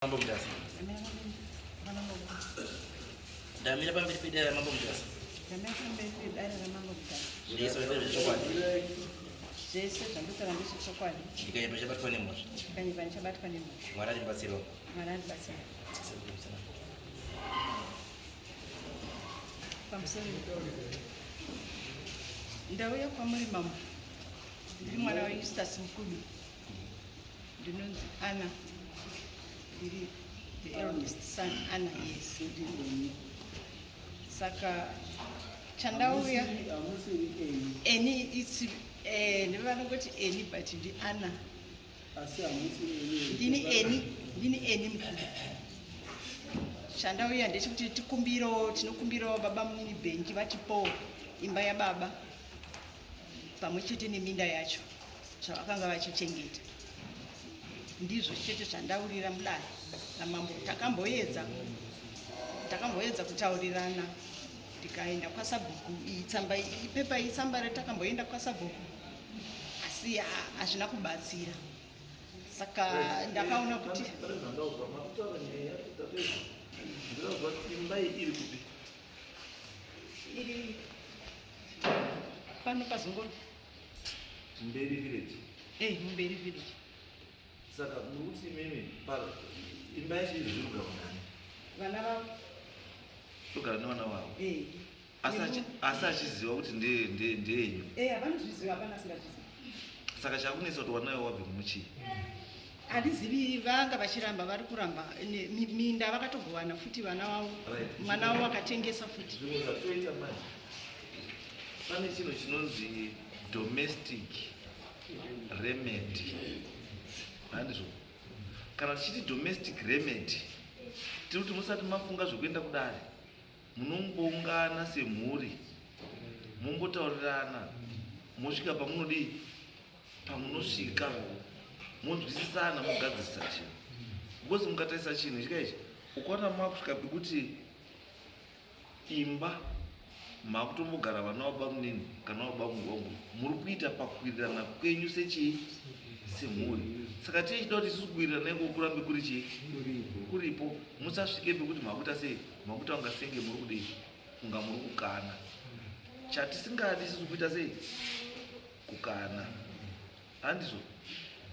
Mambo Mutasa. Ndamira pamberi pedare raMambo Mutasa. Ndamira pamberi pedare raMambo Mutasa. Zvese zvechokwadi. Zvese zvanditaura ndezvechokwadi. Ndikanyepa ndichabatwa nemhosva. Ndikanyepa ndichabatwa nemhosva. Mwari andibatsirawo. Mwari andibatsira. Pamusoro. Ndauya kwamuri mambo. Ndiri mwana waEustas Mukudu. Ndinonzi Anna. Ndiri the eldest son Anna yes. Saka chandauya Eni it's eh ndivanongoti Eni but ndi Anna. Asi hamusi Eni. Ndini Eni, ndini Eni mukuru. Chandauya ndechekuti tikumbiro tinokumbirawo baba munini Benji vatipowo imba yababa pamwe chete neminda yacho. Zvavakanga vachichengeta ndizvo chete zvandaurira mudare namambo. Takamboedza takamboedza kutaurirana tikaenda kwasabhuku. Iyi tsamba ipepa iyi tsamba retakamboenda kwasabhuku asi hazvina kubatsira. Saka ndakaona kuti imba iyi iri kupi? Iri pano pazongoro. Mberi village. Eh, Mberi village. Saka muri kuti imimi imba yacho iri zviri kugara nani? Vana vavo. Kugara nevana vavo. Eh. Asi achiziva kuti ndeyenyu. Eh, havanozviziva, hapana asingazvizivi. Saka chakunetsa kuti wana wabve kumuchii? Handizivi, vanga vachiramba, vari kuramba minda vakatogovana futi vana vavo. Mwana wavo akatengesa futi. Zvimwe zvatoita manje. Pane chinhu chinonzi domestic remedy. Handizvo? Kana tichiti domestic remedy, tiri kuti musati mafunga zvekuenda kudare, munongoungana semhuri, mombotaurirana, mosvika pamunodii, pamunosvika, monzwisisana, mogadzirisa chinhu. Because mukatarisa chinhu chika ichi, ukaona makusvika pekuti imba makutombogara vana vababa munini kana vababa wangu, muri kuita pakuwirirana kwenyu sechii semhuri. Saka tichida kuti isusu kuwirirana iko kurambe kuri chii kuripo, musasvike pekuti makuita sei, makuita kunga senge muri kudii, kunga muri kukana. Chatisingadi isusu kuita sei, kukana. Handizvo?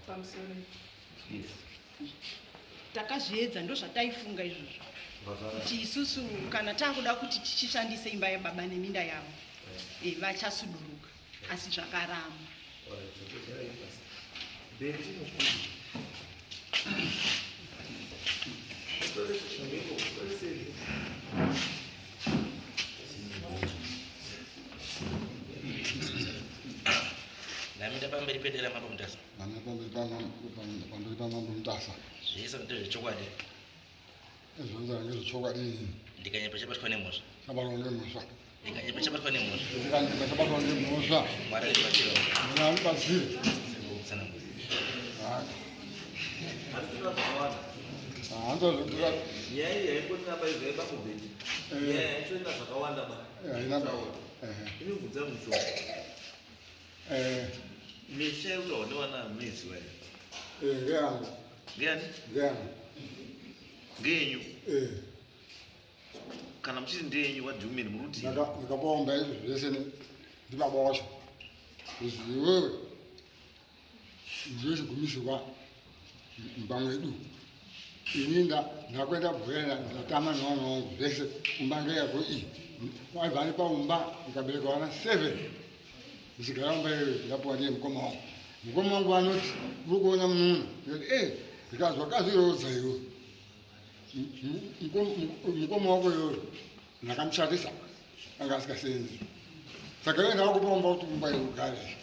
Pamusoro. Yes. Takazviedza, ndozvataifunga izvozvo. Kuti isusu kana takuda kuti tichishandise imba yababa neminda yavo, vachasuduruka, asi zvakaramba. Ndamira pamberi pedera Mambo Mutasa. Ndamira pamberi paMambo Mutasa. Zvese ndezvechokwadi. Ezvonzara ngezvechokwadi. Ndikanyepa chabatwa nemhosva. Chabatwa nemhosva. Ndikanyepa chabatwa nemhosva. Ndikanyepa chabatwa nemhosva. Mwari andibatsire. Mwari andibatsire. Tsanangura. Hanzozvindira. Nyaya iyi haingorina ba izvo yaiba mubhedhi. Nyaya yacho ina zvakawanda ba. Haina ba. Inobvunza mushonga. Misha yekuti nevana munoiziva here? Ngeyangu. Ngeyani? Ngeyangu. Ngeyenyu? Kana muchiti ndeyenyu, what do you mean? Muri kuti Ndakapaomba izvo zvese ndibaba wacho. Izvi iwewe ndiwe chigumisirwa mumba mwedu. Ini ndakuenda bhuya ndatama nevana vangu zvese, umba ngeyako iyi. Waibva ane paumba ndikabereka vana 7 ndichigara umba iyoyo ndapuwa ndiye mukoma wangu. Mukoma wangu anoti uri kuona munun'una, ndikati ndikazwa kazvirodza iwe. Mukoma wako iyoyo ndakamushatisa anga asikasenzi, saka iwe ndakupa umba kuti umba iwe ugare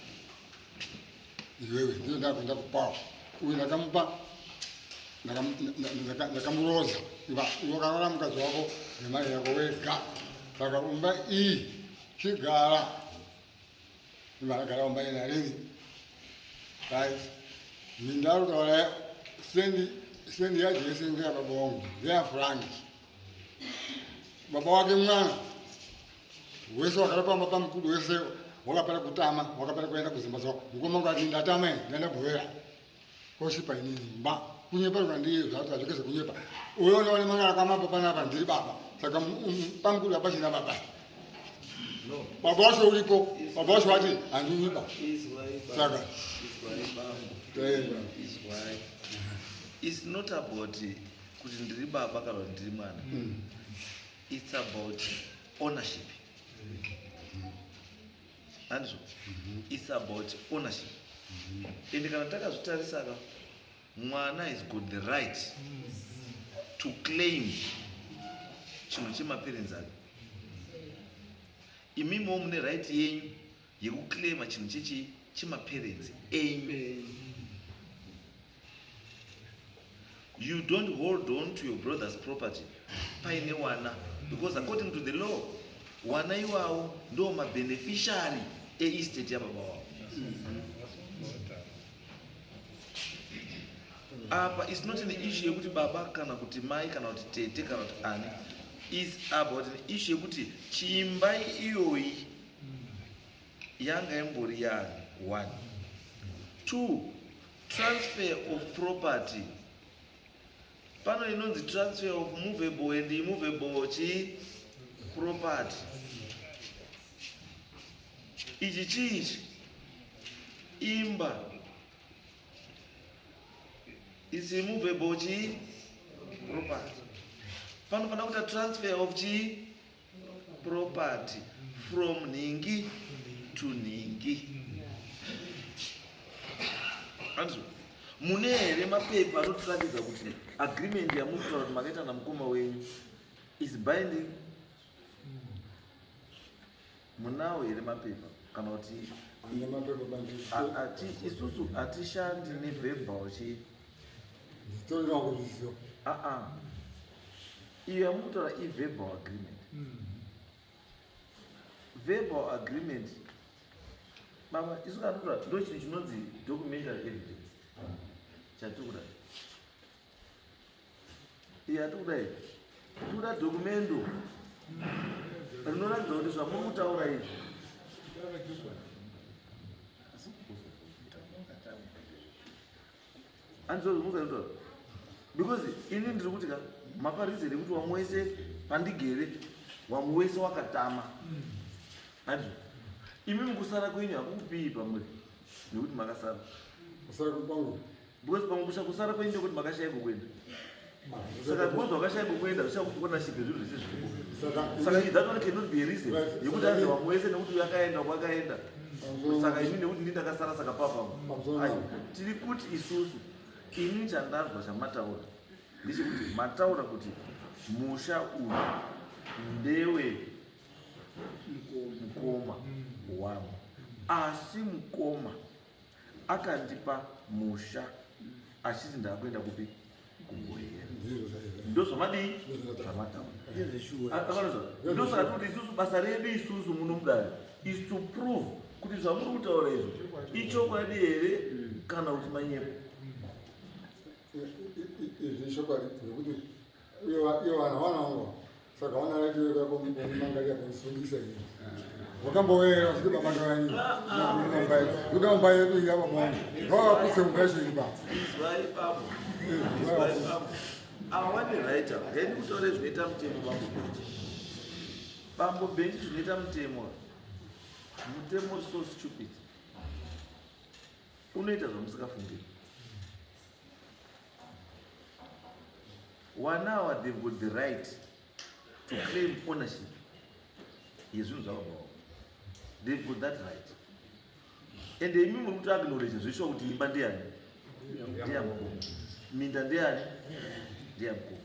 iwewe, ndiyo ndakuenda kupawo uyu ndakamupa ndakamuroza wakarora mukadzi wako nemari yako wega, saka umba iyi chigara imaragara umba ina rini right. Minda kutaura sendi yacho yese ndeyababa wangu, ndeyaFrank baba wake mwana wese wakara pamba pamukuru wese wakapera kutama, wakapera kuenda kuzimba dzako. Mukoma wangu ati ndatama ndaenda bhuera kosvipa inini mba Kunyepa zvandizvati zvekese kunyepa. Uyo unoona mangara kwamambo panapa ndiri baba. Saka pamukuru hapachina baba. No. Baba wacho uripo. Baba wacho wati handiuyi ba. Izwai baba. Saka. Izwai bambo. Toenda. Izwai. It's not about kuti ndiri baba kana kuti ndiri mwana. It's about ownership. Handizvo? It's about ownership. Ende kana takazvitarisa ka, mwana has got the right to claim chinhu chemaparents ake. Imimiwo mune right yenyu yekuclaima chinhu chechi chemaparents enyu. You don't hold on to your brother's property paine wana, because according to the law wana iwawo ndo mabeneficiary eestate yababa wavo. Apa it's not an issue yekuti baba kana kuti mai kana kuti tete kana kuti ani. Is about an issue yekuti chiimba iyoyi yanga imbori yani. One, two, transfer of property pano inonzi transfer of movable and immovable chi property. Ichi chiichi imba is immovable chi property. Panofanira kuita transfer of chi property from nhingi to nhingi. Andizvo? Mune here mapepa anotiratidza kuti agreement yamuri kutaura kuti makaita namukoma wenyu is binding? Munawo here mapepa kana kuti Ane mapepa bandi. Isusu hatishandi neverbal chi. Nditorina kuzviziva. Aa, iyo yamukutaura iverbal agreement. Verbal agreement baba, isu katotora ndo chinhu chinonzi documentary evidence chatiri kuda. Iye atiri iyi tikuda dokumendo rinoratidza kuti zvamuri kutaura izvi. Andizozvimuzataura because ini ndiri kuti ka maparidzi ekuti wamwe wese pandigere, wamwe wese wakatama. Andizvo? Imi mukusara kwenyu hakukupii pamuri nekuti makasara. Kusara kwangu. Because pamwe kusara kwenyu ndekuti makashayiko kuenda. Saka because wakashayiko kuenda, zvichakuonaship zvinhu zvese zviripo. Saka saka that one cannot be a reason Right. yekuti anzi vamwe wese nekuti uyu akaenda kwakaenda, saka ini nekuti ndi ndakasara, saka papamo. Pamusoro. Aiwa, tiri kuti isusu, ini chandanzwa chamataura ndechekuti mataura kuti musha uyu ndewe mukoma wangu, asi mukoma akandipa musha achiti ndakuenda kupi? Kumboyera. Ndizvo chaizvo. Ndo zvamadii zvamataura. Akanozwa ndosaka tikuti isusu basa redu isusu muno mudare is to prove kuti zvamuri kutaura izvo ichokwadi here kana kuti manyepo. Izvi chokwadi nekuti ivo vanhu havana vangu, saka vana vaitimangaria kunisungisa ini wakambowera vachiti baba ngavani ukamba yedu iya baba wangu ngavaputse mumba yacho iri baba. Izwai babo, izwai babo, awani raita ngaini kutaure zvinoita mutemo. Bambo Benji, bambo Benji, zvinoita mutemo, mutemo uri so stupid, unoita zvamusingafungiri. Wanawa they've got the right to claim ownership yezvinhu zvavo bavo. They've got that right, and imi muri kuti acknowledge zveshuwa kuti imba ndeyani? Ndeyamukoma. Minda ndeyani? Ndeyamukoma.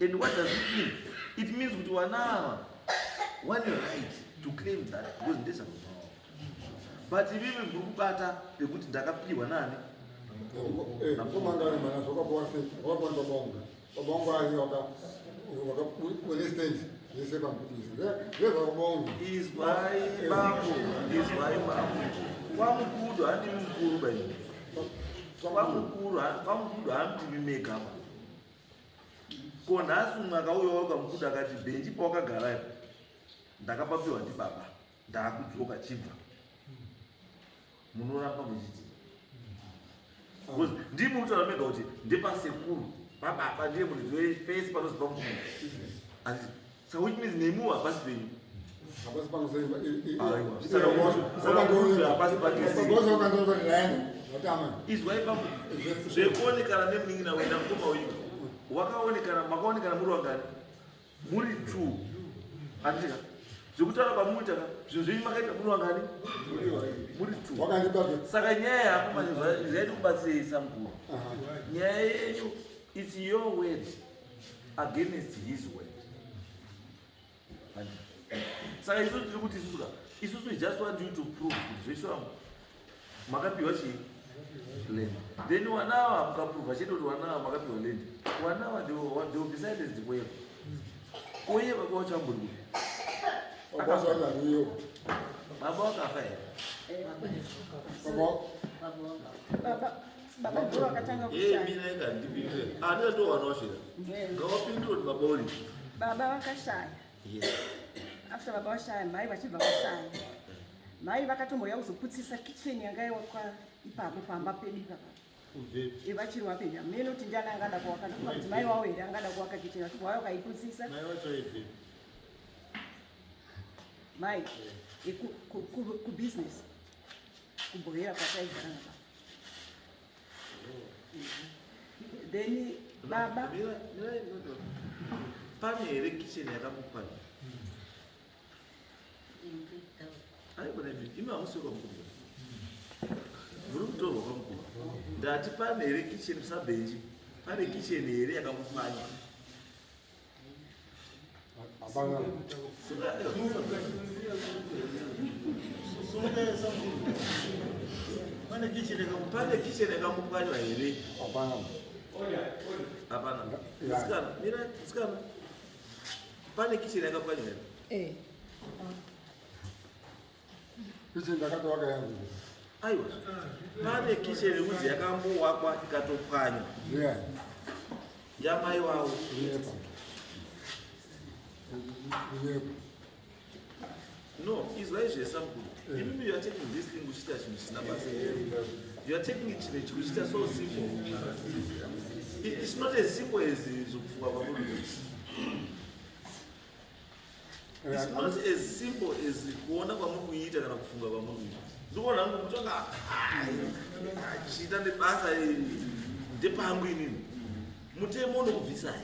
And what does it mean? It means kuti wana ava wane right to claim that because ndezvababa vavo, but imimi muri kubata pekuti ndakapiwa nani? Mukoma anga ari mwana zvakapiwa sei? Wakapiwa ndibaba wangu. Baba wangu ari waka stand yese pamukutisi ndezvababa wangu. Izwai bambo, izwai bambo, kwamukudu handimi mukuru baini, kwamukuru kwamukudu handimi mega ba. Ko nhasi umwe akauyawo kamukudu akati, "Bhenji pawakagara ipo ndakapapiwa ndibaba, ndaakudzoka, chibva," munoramba muchiti? Because ndimi mutaura mega kuti ndepasekuru pababa ndiye muridzi wepese panozi pamukuru. Handiti? Saka which means nemiwo hapasi penyu. Hapasi pangu. Aiwa. Saka kuti hapasi pake sei? Vatama. Izwai pamwe zvekuonekana nemunin'ina wenda mukoma wenyu wakaonekana, makaonekana muri wangani? Muri two, handitika? Zvekutaura kwamuita ka, zvinhu zvenyu makaita muri wangani? Muri two. Wakandipa. Saka nyaya yako manje zvaidi kubatsirei, samukuru? Nyaya yenyu, it's your word against his word. Handiti? Saka isusu tiri kuti isusu ka, isusu we just want you to prove kuti zveshuwa makapiwa chii? Land. Then wanawa mukaprova chete kuti wanawa makapiwa land, wanawa they will be silenced forever. Koiye baba wacho ambori kupi? Baba. Baba wakafa here? Baba. Baba ndo vakatanga Ee. kushaya. Mina ika ndipindure, andina wana wasvera. Ngawapindure kuti baba uri. Baba vakashaya. After baba vashaya, mai vachibva vashaya. Mai vakatombouya kuzoputsisa kitchen yanga yawakwa ipapo pamba pedu ipapa. Vachiri vapenyu. Hameno kuti ndiani angada kuwaka. Ndofunga kuti mai wavo here angada kuwaka kitchen, vachibva vauya vakaiputsisa. Mai wacho aibvepi? Mai kubusiness kuBhohera kwataigara nababa. Then baba Mira, pane here kitchen yakamupwanya? Aibona imi, imi hamusi kwamukuru, muri kutorwa kwamukuru. Ndati pane here kitchen sabenji, pane kitchen here yakamupwanya? Hapana. Sunga samukuru. Pane kitchen Pane kitchen yakamupwanywa here? Hapana. Hapana. Yeah. Sikana, mira, sikana, pane kitchen yakapwanywa here? Eh. Kitchen ndakatowaka yangu. Aiwa, pane kitchen yekuzi yakambowakwa ikatopwanywa? Yeah. Yamai wavo? Kunyepa. Kunyepa. No, izwai zvesamukuru. Imimi, you are taking this thing uchiita chinhu chisina basa. You are taking it chinhu chikuchiita so simple. It's not as simple as zvokufunga kwamuri. It's not as simple as kuona kwamuri kuita kana kufunga kwamuri kuita. Ndikuona hangu kutonga achiita nebasa ndepangu inini. Mutemo unokubvisai.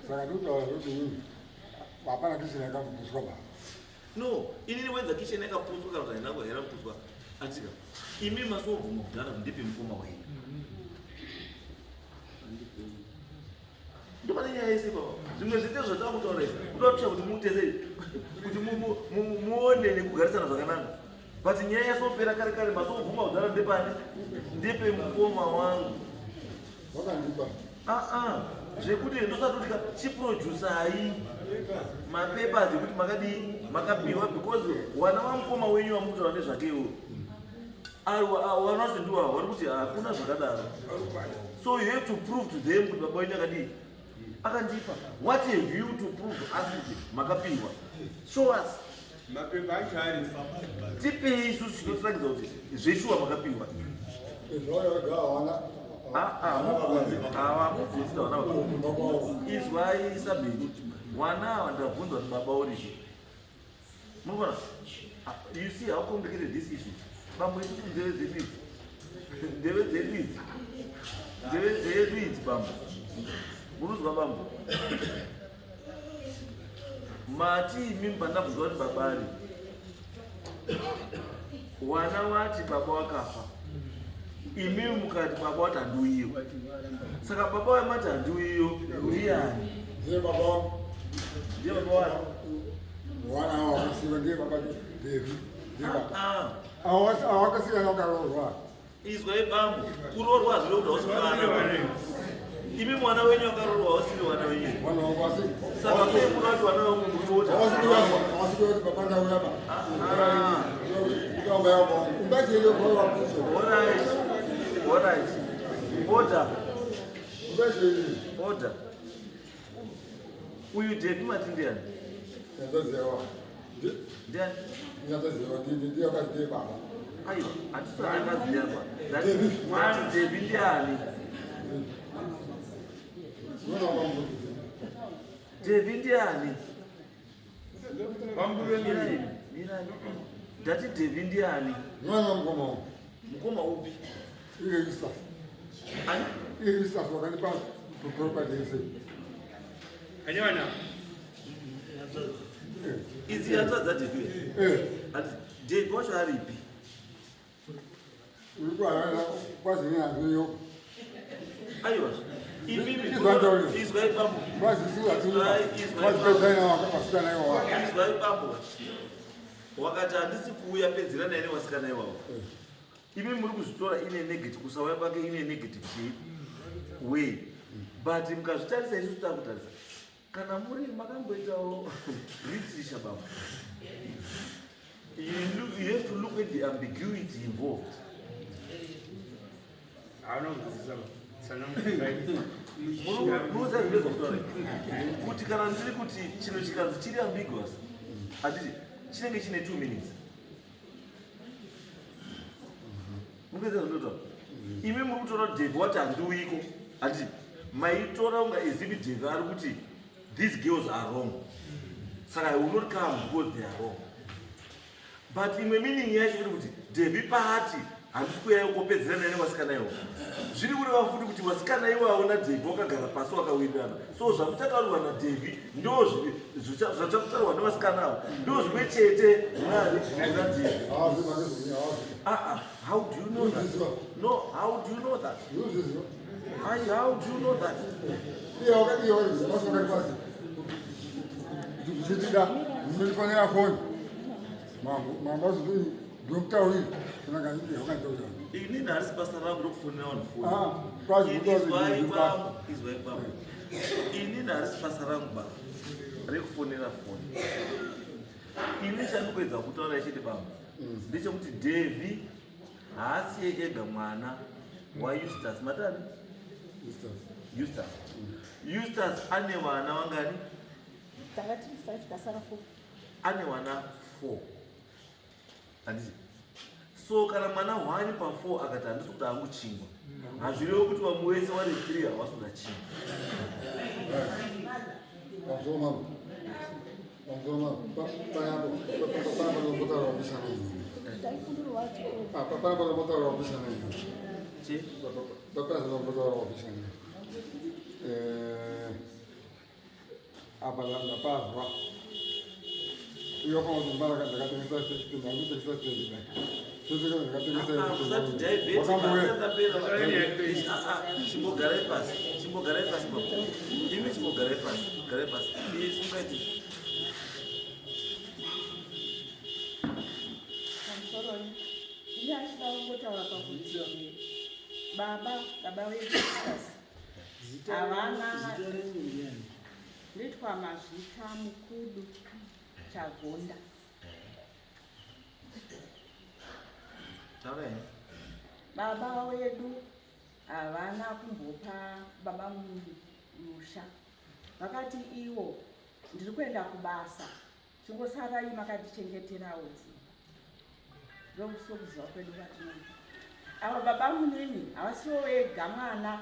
Saka ndikutaura kuti inini hapana kitchen yakambopuswa ba. No, inini whether kitchen yakaputswa kana kuti haina haina kuputswa, atika imi masobvuma kudhara kuti ndipe mukoma wenyu. Ndopane nyaya yese baba. Zvimwe zvese zvatava kutaura izvi kuda kutsva kuti muite sei kuti muone nekugarisana zvakanaka, but nyaya yasopera kare kare. Masobvuma kudhara ndepani? Ndipe mukoma wangu. Wakandipa. Aa, zvekuti ndosatotika chiproducai mapapers ekuti makadii, makapiwa, because wana wamukoma wenyu wamukutaura nezvake iwo wana wacho ndiwa vari kuti hakuna zvakadaro. So you have to prove to them kuti baba wenyu akadii, akandipa. What have you to prove us kuti makapiwa? Show us. Mapepa acho ari. Tipei isusu chinotirakidza kuti zveshuwa makapiwa. Zvauya wega hawana. Ava mubvunzi vana baba. Izwai sabheni, wana ava ndabvunzwa kuti baba uripi. Munoona? Ah, you see how complicated this issue, bambo? Isusu nzeve dzedu idzi, nzeve dzedu idzi, nzeve dzedu idzi, bambo, munozwa bambo? Mati imi pandabvunzwa kuti baba ari, wana wati baba wakafa, imimi mukati baba wati handiuyiyo. Saka baba wamati handiuyiyo ndiani? Ndiye baba wangu. Ndiye baba wani? Wana hao wakasiwa ndiye baba Devi. Ndiye baba. Ah. Awakasiwa wakaroorwa. Izwai bambo, kuroorwa hazvino kuti hausi mwana. Imi mwana wenyu akaroorwa hausiri wana wenyu. Wana wangu asi. Saka sei munoti wana wemumwe murume woti Awasikuwa kuti baba ndauya ba. Ah. Ndauya ba. Umbachele kwa wakuso. Alright, alright, order. Umbachele. Order. Uyu Devi mati ndiani? Ndatozewa. Ndiani? Ndatozewa ndiye wakati ndiye baba. Aiwa, hatisati ndati Devi ndiani? Devi ndiani? Ndati Devi ndiani? Mwana wamukoma wangu. Mukoma upi? Iye Yusuf. Ani? Iye Yusuf wakanipa property yese. Anyona. Idzi hatsva dzaDevi. Eh. Ati Devi wacho aripi? Uri kuharara kwazi neyo. Aiwa. Imimi Izwa izwai bambo. Kwazi Izwai kwazi bambo. pedzai vasikana iwawa. Izwai bambo. Wakati handisi kuuya pedzerana ine vasikana iwawa. Imi muri kuzvitora ine negative, kusauya kwake ine negative chii way. But mukazvitarisa isusu takutarisa. Kana muri makamboitawo literature bambo. You have to look at the ambiguity involved. Hauna sanamuzai. Munoziva zvinoedza kutaura kuti kana ndiri kuti chinhu chikanzi chiri ambiguous, handiti chinenge chine 2 meanings. Mukuedza zvinotaura, imi muri kutora kuti Devi wati handiuyiko, handiti maitora kunga as if Devi ari kuti these girls are wrong, saka I will not come because they are wrong. But imwe meaning yacho iri kuti Devi paati handisi kuuya kopedzerana nevasikana iwavo, zviri kureva futi kuti vasikana iwavo naDevi wakagara pasi wakawirirana. So zvamuchataurwa naDevi ndo zvachakutaurwa nevasikana avo ndo zvimwe chete naDevi. Hazi hazi. Ah, ah, how do you know that? No, how do you know that? Ndozviziva. How do you know that? Iye wakati iye wakati basi wakati basi. Kuchitida ndinofanira foni. Mambo mambo azoti ndomutaurira kana kana wakanditaurira. Inini harisi basa rangu rokufonera vanhu foni. Ah, kwazi Izwai bambo, izwai bambo. Inini harisi basa rangu baba rekufonera foni. Ini chandikuedza kutaura chete bambo ndechekuti Devi haasiye ega mwana waEustas. Matani? Eustace. Eustace ane vana vangani? Takati 5, tasara 4. Ane vana 4, handiti? So kana mwana 1 pa4 akati handisi kuda hangu chingwa, hazvirevo kuti vamwe vese vari 3 havasi kuda chingwa. Pamusoro mambo. Pamusoro mambo. Panapo panapo panotaura kupishana izvi. Ah, panapo panotaura kupishana izvi. Che? Panapo panotaura kupishana izvi. Eh, apa ndapazwa. Iyo kwa mara ndakatengesa ndakatengesa stand. Ndakatengesa. Usati divert. Wakambuya. Ndapera. Chimbogarai pasi, chimbogarai pasi baba. Imi chimbogarai pasi, garai pasi. Sungaiti. Pamusoroi, ini achida kungotaura pakuti baba vedu Eustace havana. Zita renyu ndiani? Nditwa Mazvita Mukudu Chagonda. Taurai. Baba wedu havana kumbopa baba musha. Vakati iwo ndiri kuenda kubasa, chingosarai makandichengeterawo dzimba. Ndokusokuziva kwedu kwatinoita. Ava baba munini havasiwo vega mwana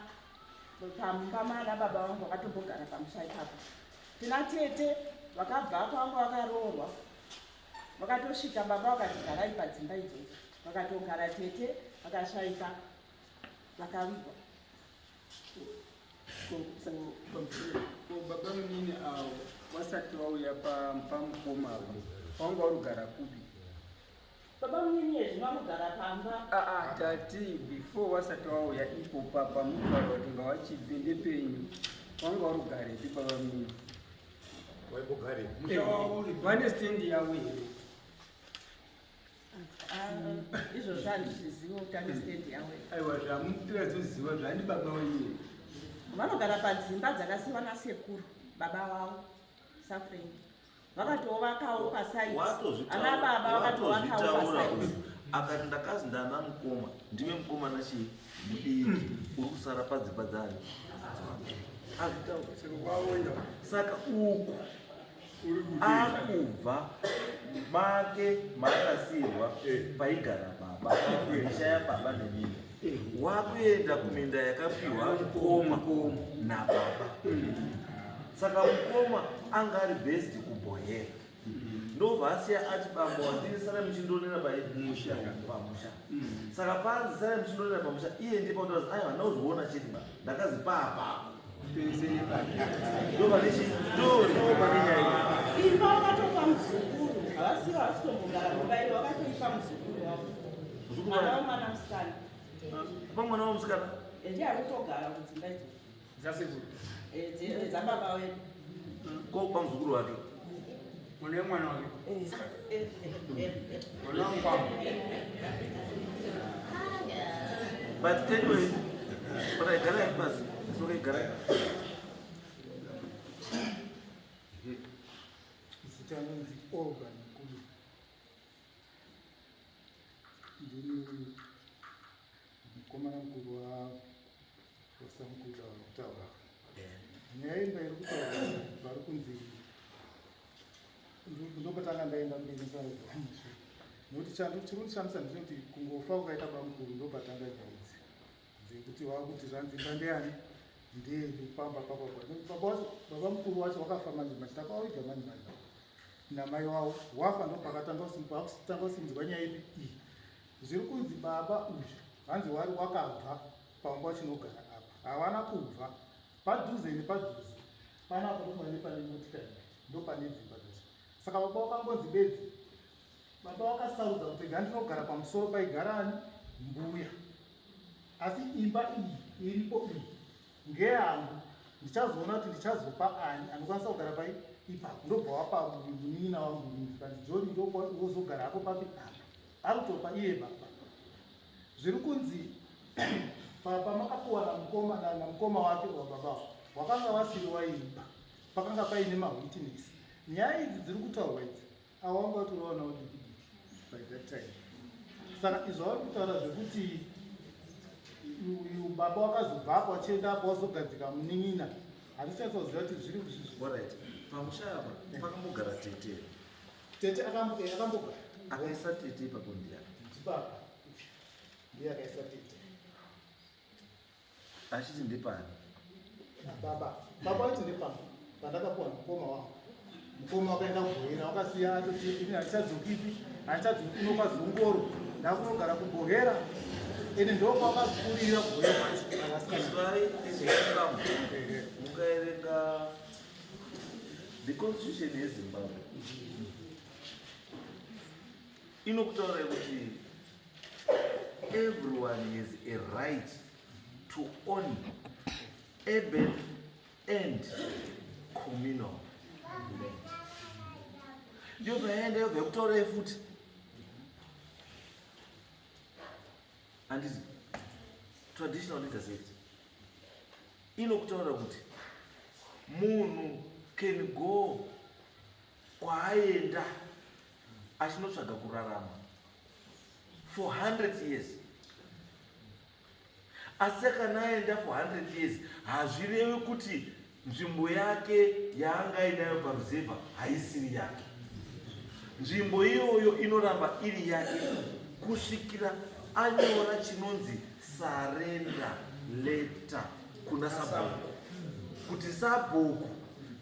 pamumba mana baba vangu vakatombogara pamusha ipapo. Tina tete vakabva kwanga vakaroorwa, vakatosvika baba vakati garai padzimba idzodzo, vakatogara. Tete vakashaika, vakavigwa. Ko baba munini avo vasati vauya pamukoma apa, vanga varugara kupi? Baba munini yezvino vanogara pamba. Aa, tati before vasati vauya ipo pamutaura kuti ngavachibve ndepenyu, vanga varugarepi baba munini? Vane stendi yavo here? Ah, izvozvo handizvizivo kuti ane stendi yavo. Aiwa, zvamutoziva zvani baba wenyu. Vanogara padzimba dzakasiyiwa nasekuru baba vavo Safreni, vakatovakawo pasaiti. Ana baba vakatovakawo Watozvitaura. pasaiti. Uyu akati ndakazi ndana mukoma, ndive mukomana chii mudiki uri kusara padzimba dzani, azvitaura. Saka uku akubva make maakasiyirwa paigara baba. Baba, misha yababa neminda, wakuenda kuminda yakapiwa mukoma nababa. Saka mukoma anga ari based kuBohera, ndobva asiya ati, "Bambo, wandiri sara muchindonera pamusha pamusha." Saka panzi sara muchindonera pamusha, iye ndiye pakuti aiwa, ndauzoona chete ndakazi paapapo. Pese nepapi. Ndopane chi ndopane nyaya. Imba wakatopa muzukuru, havasiva vachitombogara mumba iro, wakatoipa muzukuru wavo. Muzukuru mwana wavo. womwana musikana. Pa mwana wamusikana. Ndiye ari kutogara kudzimba idzo. Dzasekuru. Dzababa wedu. Ko pamuzukuru wake. Mwana wemwana wake. Mwana wamukwambo. But anyway, but garai pasi. It's okay, garai. Zita anonzi Olga Nkulu. Ndini mukomana mukuru wasamukuru vari kutaura. Nyaya imba iri kutaura vari kunzi ndopatanga ndaenda mberi nsaamushe, nokuti chiri kundishamisa ndechekuti kungofa kukaita bamukuru, ndopatanga nyaya idzi dzekuti vakuti zvanzi imba ndeyani, ndeyedu pamba papapa. Baba wacho, baba mukuru wacho wakafa manje manje, takawaviga manje manje namai wavo wafa, ndopakatanga kusimudzwa nyaya ipi iyi. Zviri kunzi baba uyu hanzi wari wakabva pamba wachinogara apa, havana kubva padhuze nepadhuze panapa, ndopane pane motikari, ndopane dzimba dzacho. Saka baba wakangonzi bedzi, baba wakasarudza kuti gandinogara pamusoro paigara ani, mbuya, asi imba iyi iripo iyi ngeyangu, ndichazoona kuti ndichazopa ani anokwanisa kugara pai ipapo. Ndobva wapa munin'ina wangu minzi kanzi, "John, ndowozogara hako papi apa." Ari kutopa iye baba. Zviri kunzi pamakapuwa namukoma namukoma wake wababa wakanga wasiri waimba, pakanga paine mawitness. Nyaya idzi dziri kutaurwa idzi, avo vanga vatoriwanawo diki diki by that time. Saka izvo vari kutaura zvekuti uyu baba wakazobvapo achienda apo wazogadzika munin'ina, handisanyatsoziva kuti zviri Alright, pamusha apa pakambogara tete? Tete akambogara. Akaisa tete ipapo ndiani? Ndibaba, ndiye akaisa tete. Achiti ndepani? Baba, baba vaiti ndepano pandakapuwa mukoma wangu. Mukoma wakaenda kuBhohera, wakasiya atoti, "Ini handichadzokipi, handichadzoki kuno kwaZongoro, ndakunogara kuBhohera." Ende ndokwakakurira kuBhohera kwacho akasikana. Izwai, izwai bambo. Mukaerenga the constitution yeZimbabwe, inokutaurai kuti everyone has a right to own urban and communal land. Yobva yaenda, yobva yakutaurai futi, handiti? Traditional Leaders Act inokutaura kuti munhu can go kwaaenda achinotsvaga kurarama for 100 years, asi kana aenda for 100 years, hazvirevi kuti nzvimbo yake yaanga inayo paruzevha haisiri yake. Nzvimbo iyoyo inoramba iri yake kusvikira anyora chinonzi surrender letter kuna sabhuku kuti, "Sabhuku,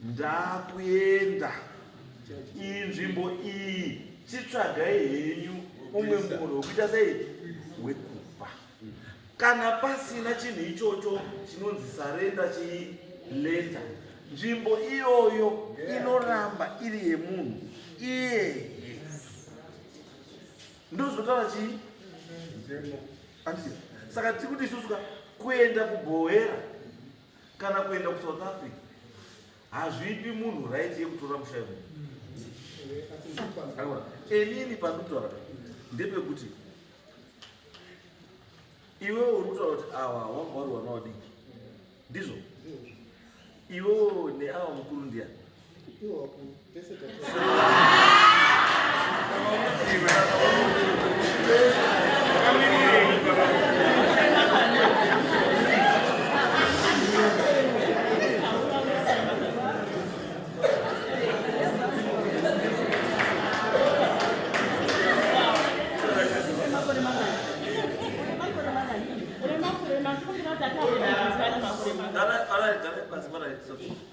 ndakuenda, iyi nzvimbo iyi chitsvagai henyu umwe munhu wekuita sei, wekupa." Kana pasina chinhu ichocho chinonzi surrender chii letter, nzvimbo iyoyo inoramba iri yemunhu iyeye. Ndozvinotaura chii, handiti? Saka tiri kuti isusu ka, kuenda kuBhohera kana kuenda kuSouth Africa hazvipi munhu right yekutora musha wemunhu. Akaona enini pandikutaura ndepekuti iwewe uri kutaura kuti awa wanga uri wana wadiki, ndizvo? Iwewe neawa mukuru ndiani? Iwo wakuru tese tatu. Kamirirei baba.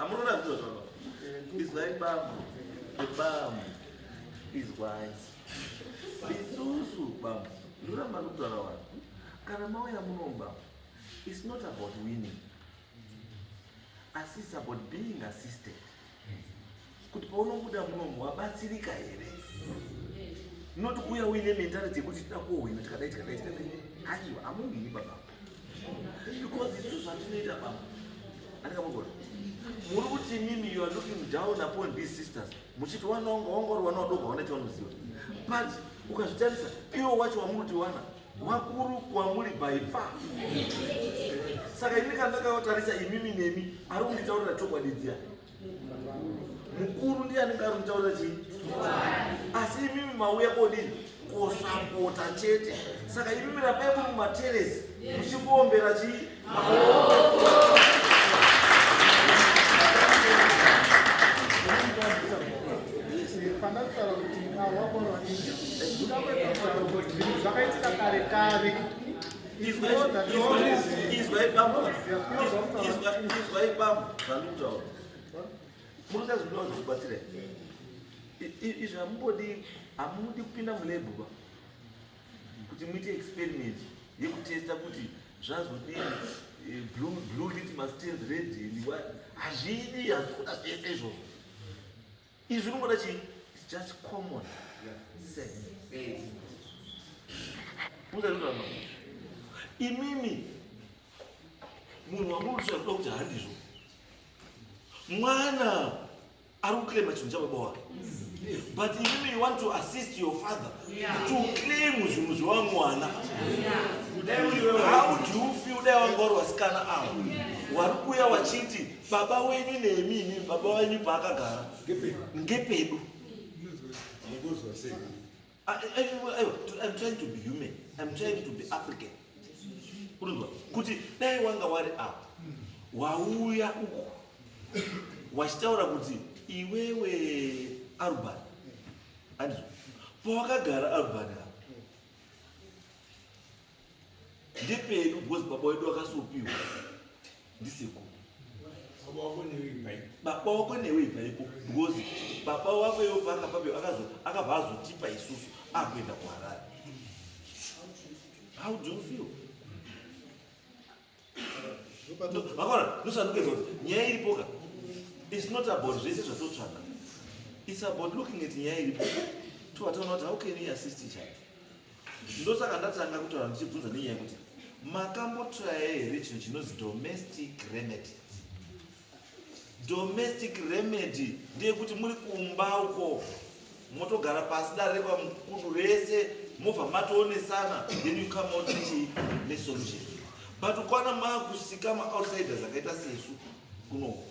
Hamurona zviro zvava. Izwai bambo, bambo, izwai. Isusu bambo, ndoramba ndikutaura vanhu. Kana mauya munomu bambo, it's not about winning. Asi it's about being assisted. Kuti paunobuda munomu wabatsirika here? Not kuuya uine mentality yekuti tida kuhwina tikadai tikadai tikadai. Aiwa, hamuhwini baba. Because isusu zvatinoita baba. Andingamugona. Muri kuti mimi you are looking down upon these sisters. Muchiti wana wanga wanga uri wana wadoko hauna chaunoziva. But ukazvitarisa iwo wacho wamuri kuti wana wakuru kwamuri by far. Saka ini kana ndakavatarisa imimi nemi ari kunditaurira chokwadi dziya. Mukuru ndiye anenge ari kunditaurira chii? Asi imimi mauya kodini? Kosapota chete. Saka imimi rambai muri mumateresi muchikuombera chii? Pandakutaura kuti awakorwa zvinhu zvakaitika kare kare. Izwai bambo, izwai bambo zvandikutaura. Munoziva zvinhu zvinobatsira. Izvi hamumbodi, hamudi kupinda mulab ba kuti muite experiment yekutesta kuti zvazodini, blue litmus turns red, hazvidi, hazvikuda zvese izvozvo. Izvi zvinongoda chii? It's just common sense. Munoziva imimi munhu wamuri kutsvaga kuda kuti handizvo, mwana ari kuclaima chinhu chababa wake, but imimi you want to assist your father to claim zvinhu zvevamwana. How do you feel dai wanga uri vasikana avo wari kuuya wachiti baba wenyu nemi imimi baba wenyu paakagara ngepedu? I'm trying to be human. I'm trying to be African. Unonzwa kuti dai wanga wari apa wauya uku wachitaura kuti iwewe Arubani, andizvo pawakagara Arubani apa ndepedu because baba wedu akasopiwa ndisekuru, baba wako newe ibvaipo, because baba wako iwe paakapape akabva azotipa isusu akuenda kuHarare. How do you feel? Makona ndosandikuedza kuti nyaya iripoka, it's not about zvese zvatotsvaga, it's about looking at nyaya iripo towataona kuti how can we assist each other. Ndosaka ndatanga kutaura ndichibvunza nenyaya yekuti makambotraya here chinhu chinonzi domestic remedy. Domestic remedy ndeyekuti muri kumba uko motogara pasi dare rekwamukudu rese mobva matoonesana, then you come out nechi nesolution. But ukwana maakusika maoutsiders akaita sesu kunoko,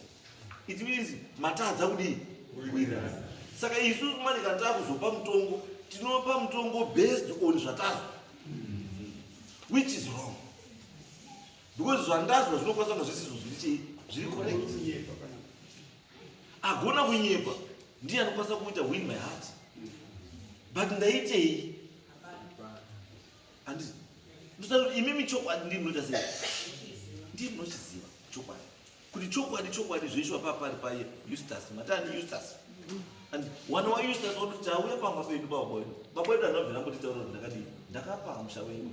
it means matadza kudii? Kuwirirana. Saka isusu manje kana taakuzopa mutongo, tinopa mutongo based on zvatazwa, which is wrong, because zvandazwa zvinokwanisa kunga zvisizvo zviri chii, zviri correct. Agona kunyepa ndiye anokwanisa kuita win my heart, but ndaitei? Handiti ndosati imimi chokwadi ndii munoita sei? Ndii munochiziva chokwadi kuti chokwadi chokwadi zvoiswa papari paye Eustace matani Eustace and wana waEustace wakuti tauya pamba pedu baba wedu, baba wedu anobvira mbotitaura kuti ndakadii, ndakapa musha wenyu,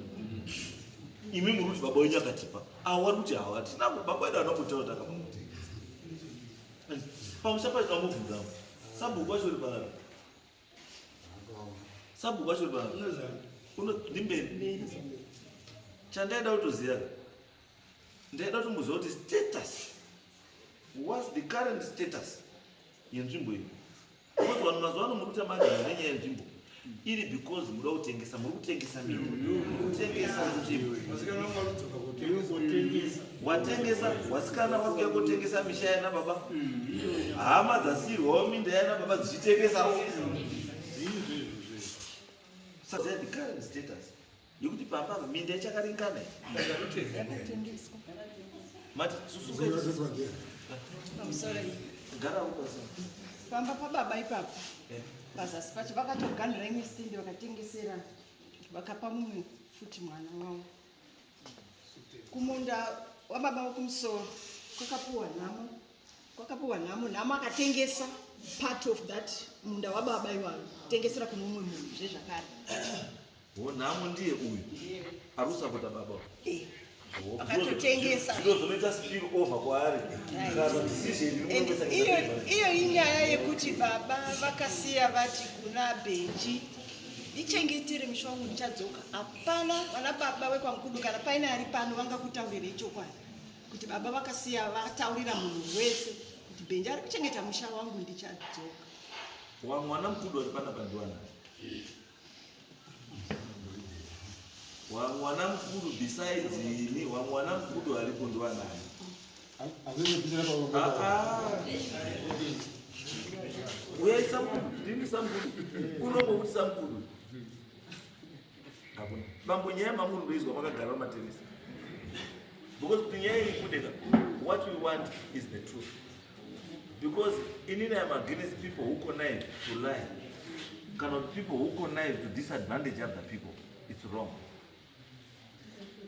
imi muri kuti baba wenyu akatipa. Awa vari kuti hawa tina baba wedu anambotaura kuti akapa pamusha pacho. Tambobvunzamo sabhuku wacho uri panapa, sabhuku wacho uri panapa ndimberi. Chandaida kutoziva, ndaida kutomboziva kuti status, what's the current status yenzvimbo iyi, because vanhu mazuva ano muri kuita madhara nenyaya yenzvimbo iri, because muda kutengesa, muri kutengesa minda, muri kutengesa nzvimbo. Watengesa, wasikana wakuya kutengesa misha yana baba, hama dzasiyirwawo minda yana baba dzichitengesawo. Saka the current status yekuti pamba apa minda ichakaringana here? Yakatengeswa. Mati Zvinotengeswa ndiani? Pamusoro iyi. Garawo pasi. Pamba pababa ipapo pazasi pacho vakatoganhura imwe stendi vakatengesera, vakapa mumwe futi mwana wavo. Kumunda wababa wekumusoro kwakapuwa nhamo. Kwakapiwa Nhamo. Nhamo akatengesa part of that munda wababa iwayo, kutengesera kune umwe munhu zvezvakare. Wo, Nhamo ndiye uyu ari kusapota baba. Akatotengesa. Zvinozonoita spill over kwaari kana decision And iyo inyaya yekuti baba vakasiya vati kuna Benji, "Ndichengetere musha wangu, ndichadzoka." Hapana vana baba vekwaMukudu kana paine ari pano vangakutaurirei chokwadi kuti baba vakasiya vataurira munhu wese kuti Benji ari kuchengeta musha wangu, ndichadzoka. Wamwana Mukudu ari panapa ndiwana wamwana Mukuru besides ini? Wamwana Mukuru aripo ndiwanani? Ah, ah. Uyai Samukuru, ndini Samukuru kunombokuti Samukuru hakuna. Bambo, nyaya mamuri ndoizwa makagara pamateresi, because kuti nyaya iyi kudeka, what we want is the truth, because inini am against people who connive to lie kana kuti people who connive to disadvantage other people. It's wrong.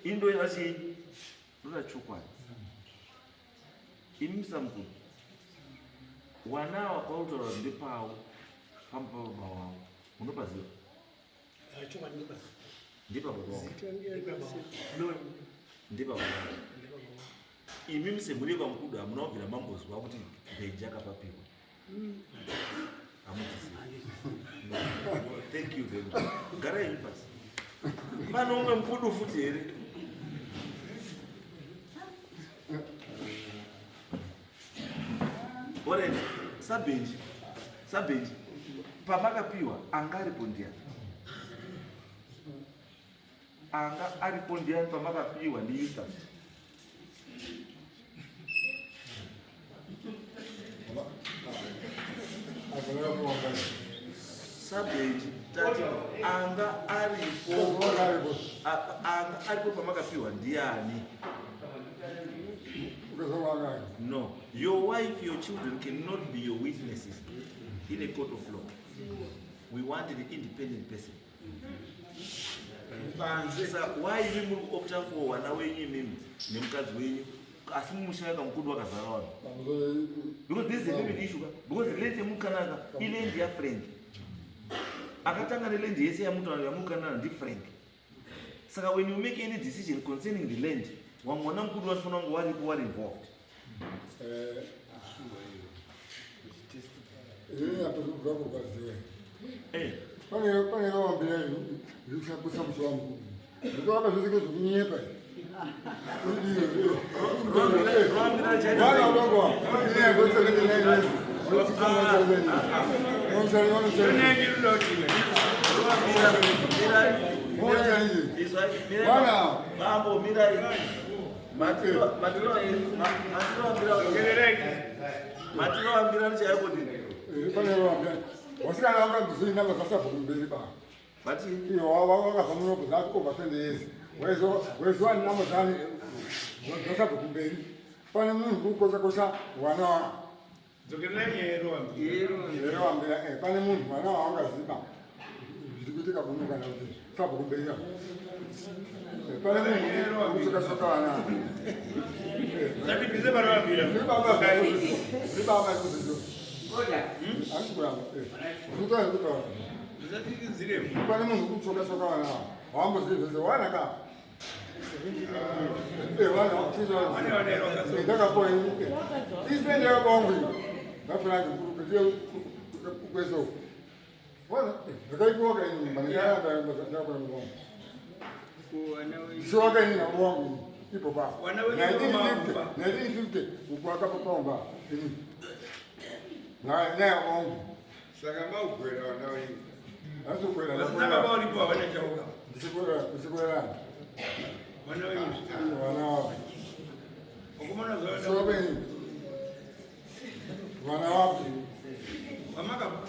Indoira chii? Ndoda chokwadi. Imi Samukuru, wanawa kwautaura kuti ndepawo pamba pababa wavo, munopaziva? Ndepababa wavo, ndepababa wavo. Imi semhuri yekwaMukudu hamuna kubvira mambozwa kuti Benji akapapiwa? Hamuzizivi? Thank you very much. Garai pasi. Pane umwe Mukudu futi here? Alright, saBenji, saBenji, pamakapiwa anga aripo ndiani? Anga aripo ndiani pamakapiwa ndiEustace? SaBenji, tati anga aripo, anga aripo pamakapiwa ndiani? No, your wife, your children cannot be your witnesses in a court of law. We want an independent person. Saka why imi muri kuopta for vana wenyu imimi nemukadzi wenyu, asi mumusha kaMukudu wakazara vanhu? Because this is a family issue ka. Because land yemukanaka iland yaFrank. Akatanga neland yese yamutaura yamukanana ndiFrank. Saka when you make any decision concerning the land, wamwe vana Mukudu vanofanira kunge varipo, vari involved. Inini apo kubva kurwadziwa. Pane vawambira zvisakusa musha wangu ndikuapa zvese zvekunyepa. Ruambira chaita. Vana udongo 79. Ruambira, mirai. Izwa, mirai. Bwana. Mambo, mirai. Matinoambira chaiko kuti Pane vawambira vasikana vangazoinanga zvasabva kumberi ba. Mati Iyo wakabva munopo zati over 20 years, waiziwa namo zani zvasabva kumberi. Pane munhu kukosha kosha wana. Dzokererai nyaya yeRowambira. Yerewambira, pane munhu mwana waangaziva zviri kuitika kuno kana kuti sabva kumberi apo. Pane munhu kusokasoka vana. Ngatibvise paRowambira. Zvibaba izvozvo asi kuramba zvikutora zvekutaura. Zvisatikidziremo. Pane munhu kutsokasoka vana waambozivi zvese wana ka Vane vana here vakazoka? Ndakapoa isende yakawangu ndafuna ndiye kweso ndakaipiwa kaini ndakapona wangu ndisiwaka ini nabo wangu ipo pa Wana wenyu vamakupa. 1950 uku akapapaomba ini naye wangu. Saka maugwera vana venyu? Asikwera. Vasina baba varipo havana chauka. Ndisikwera. Vana venyu zvikana. Vana wapi? Vakomana zvavada. Siwapenyi vana wapi? Vamakapa.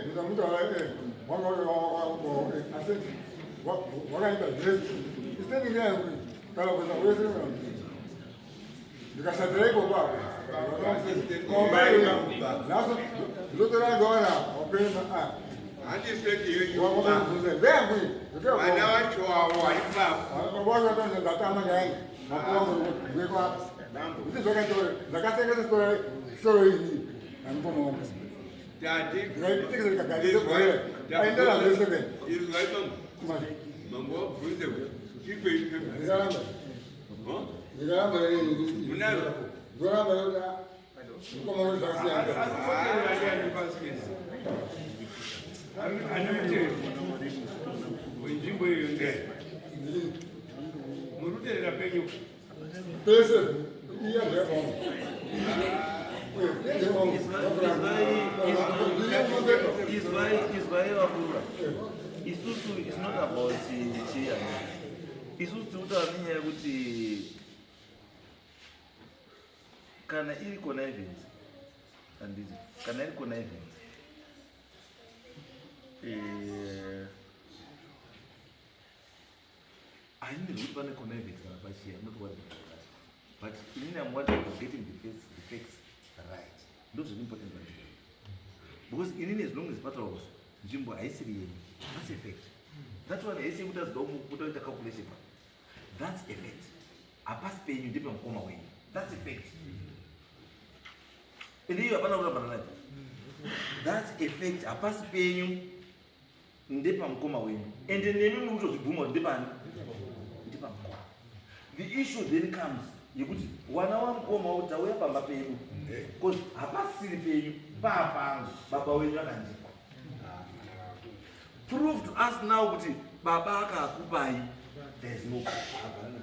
Ndikamuta wanga asi wakaita zvese isiteni yangu kana kuza wese ndikasatira ikoko apo naso ndotora ndaona wapema. Handiseti yenyu. Ndeyangu. Vana vacho avo vari papo. Ndatama nyangu. Ndizvo ndakatengesa soro iyi namukoma wangu. Tati. Ndikaitengesa ndikagadzira gore. Aendera zvese ke. Izwai mambo. Mambo wabvunze tipei pepa. Ndikaramba. Ndikaramba Munaro. Ndoramba yoda. Mukoma wangu zvakasiyana. Ane mutero wenzvimbo iyoyo ndee muri kuterera penyu Pese iya ndeyakwangu. Izwai, izwai vakura. Isusu is not about chiya. Isusu tiri kutaura nenyaya yekuti kana iri connivance, handiti, kana iri connivance, handinzwi kuti pane connivance kana pachiya, I'm not worried about that. But inini I'm worried about getting the facts right. Ndo zviri important pandiri. Because inini as long as pataurwa nzvimbo haisiri yenyu, that's a fact. That one haisi yekuti azoda kuda kuita calculation. That's a fact. Hapasi penyu, ndepemukoma wenyu. That's a fact. Ende iyo hapana kurambana nayo. That's a fact. Hapasi penyu, ndepamukoma wenyu. Ende nemi muri kutozvibvuma kuti ndepani? Ndepamukoma. The issue then comes yekuti wana wamukoma wauti tauya pamba pedu because hapasiri penyu, paapangu, baba wenyu akandipa. Prove to us now kuti baba akakupai. There is no Hapana.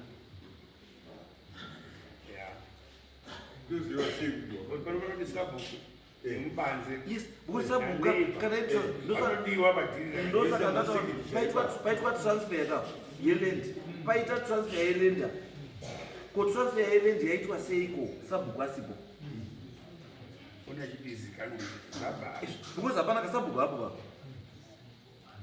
Ndoziva sei kuti Pano panoti sabhuku mubanze. Yes, because sabhuku kana Anodiwa madhiri. Ndosaka ndataura paitwa transfer ka yeland, paita transfer yeland. Ko transfer yeland yaitwa seiko sabhuku asipo? Ona chibizikanwa baba. Because hapana kasabhuku hapo pa.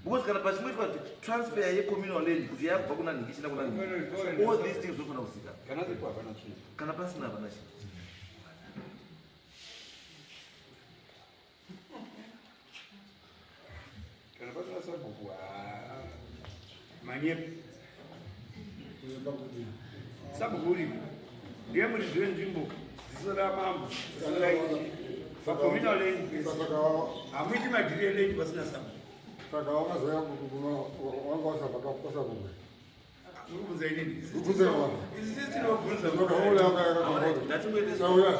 Because kana pachingoitwa transfer yecommunal land kuti yakubva kuna nhingi ichienda kuna nhingi, all these things zvinofanira kuzikana. Kana zipo hapana chinhu. Kana pasina hapana chinhu. Kana pasina sabhuku haa manyepo. Sabhuku uripo. Ndiye muridzi wenzvimbo. Ziso ramambo. Ziso raishe. Pacommunal land pese. Hamuiti madhiri eland pasina sabhuku. Saka wakazouya wanga wasabva kwasabhuku. Muri kubvunza inini? Kubvunza vanhu. Isi tinobvunza. Tingatopedza nguva,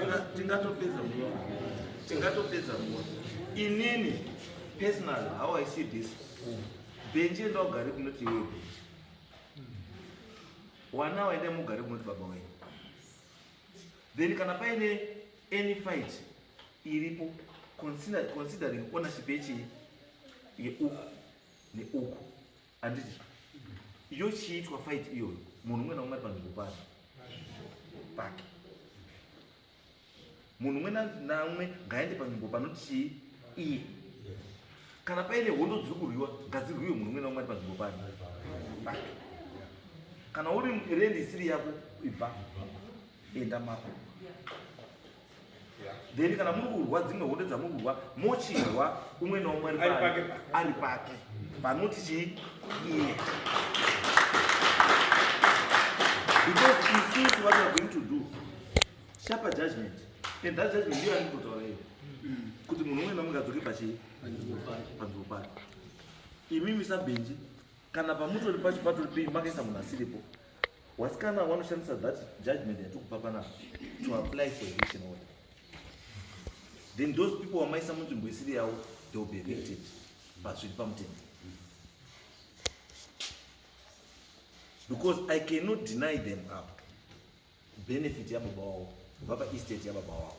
tingatopedza nguva. Inini personally, how I see this, Benji, enda ugare kunoti iwe Benji, wana waenda mugare kunoti baba wenyu. Then kana paine any fight iripo considering ownership yechii, yeuku neuku, handiti, yochiitwa fight iyoyo, munhu umwe naumwe ari panzvimbo pake pake. Munhu umwe naumwe ngaende panzvimbo panoti chii iye. Kana paine hondo dziri kurwiwa, ngadzirwiwe, munhu umwe naumwe ari panzvimbo pake pake. Kana uri land isiri yako, ibva, enda mako. Then kana muri kurwa dzimwe hondo dzamuri kurwa, mochirwa umwe naumwe ari Ari pake. Ari pake panoti chii iye. Because isusu, what we are going to do, sharper judgment, and that judgment ndiyo yandinototaura iyo kuti munhu umwe naumwe ngadzoke pachii, panzvimbo pake. Imimi saBenji, kana pamutori pacho patori penyu, makaisa munhu asiripo, wasikana vanoshandisa that judgment yatikupa panapa to apply for eviction order. Then those people wamaisa munzvimbo isiri yavo, they will be evicted pazviri pamutemo, because I cannot deny them up benefit yababa wavo kubva paestate yababa wavo,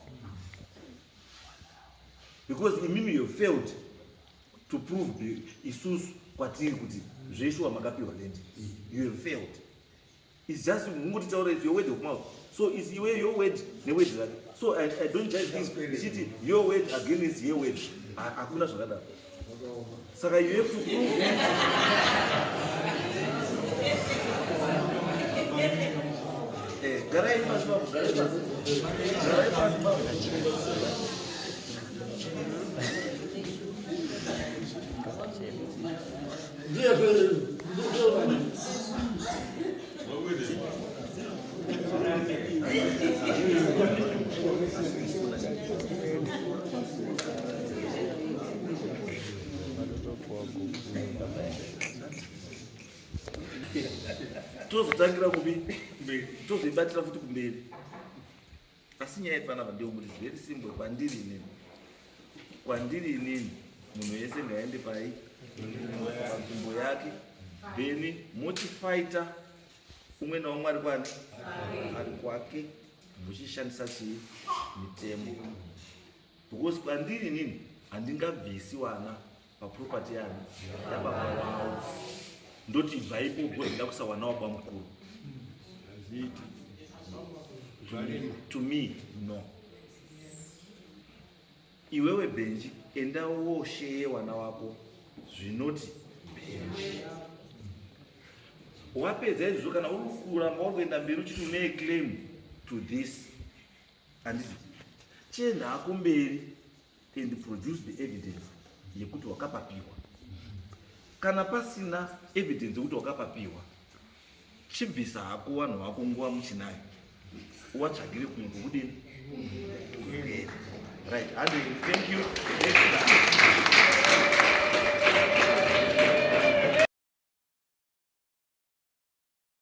because imimi you failed to prove isusu kwatiri kuti zveshuwa makapiwa land. You have failed. It's just mungotitaura, is your word of mouth. So it's iwe, your word neword rake. So I don't judge this ndichiti your word against your word. Hakuna zvakadaro. Saka you have to prove it. Garai pasi babo, garai pasi, garai pasi babo. Ndiye Tozotangira kupi? Tozoibatira futi kumberi. Asi nyaya iri panapa ndeyekuti it's very simple kwandiri inini. Kwandiri inini munhu wese ngaende pai panzvimbo yake then mochifaita umwe naumwe ari kwani ari kwake muchishandisa chii mitemo because kwandiri inini handingabvisi wana paproperty yani yababa wavo ndoti ibvaipo because nda kusa wana wababa mukuru. To me, no. Iwewe Benji, enda wosheye wana wako zvinoti Benji. Wapedza izvozvo, kana uri kuramba uri kuenda mberi uchiti une claim to this, handiti chienda hako mberi and produce the evidence yekuti wakapapiwa. Kana pasina evidence yekuti wakapapiwa, chibvisa hako vanhu vako nguva muchinayo, uvatsvagire kumwe kwekudini. Right, hande, thank you. Next.